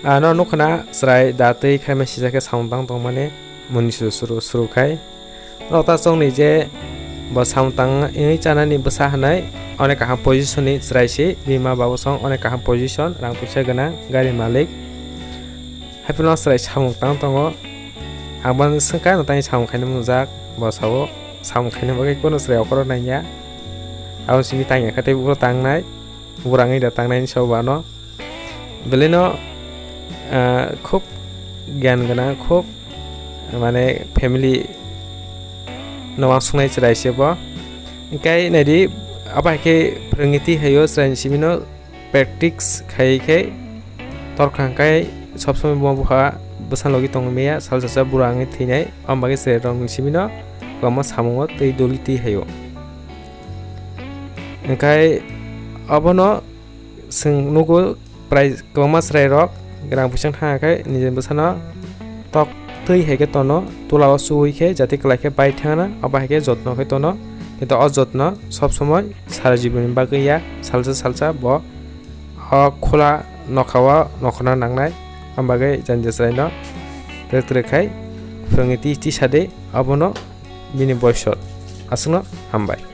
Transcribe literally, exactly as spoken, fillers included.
Ano nukhna chwrai da twi khaima sijak khe samung tang tongmani muni su suru suru khai. Rota chongni je bo samung tang wngwi chanani bwsa hwnwi onek kaham position ni chwrai se, bima babu song onek kaham position, rang puisa gwnang, gari malik. Haiphano chwrai samung tang tongo. Ang bani swngkha no tani samung khaina mungjak, bo sao samung khaina bagwi kono chwrai okoro nangya. Abo simi tangya kha tei buro tangnai, buro wngwi da tangnai hinwi sao bano. Belai no, ah, khub gyan gwnang, khub, mane, family no wansuknai chwrai se bo. Hwnkhe naidi, abo hai khe phwrwngwi twi haio chwraini simi no practice khai khai torkha hwnkhe sob somoi bo bupha bwsa logi tongwi maya, salsa sa bura wngwi thwinai, abo bagwi chwrai rokni simi no kwbangma samungo twi doli twi haio. Hwnkhe obono chwng nugo prai kwbangma chwrai rok rang puisa thang khe nijini bwsano tok twi hai khe tono, tola o chuwi khe jati kwlai khe bai thangna, abo hai khe jotno khe tono. Kintu o jotno sob somoi sara jiboni bagwi ya, salsa salsa bo o khula nokha o nokhorna nangnai. Abo bagwi jani je chwraino twrwk twrwk khai phwrwngwi twi twi sadi, abono bini boiso aswkno hambai.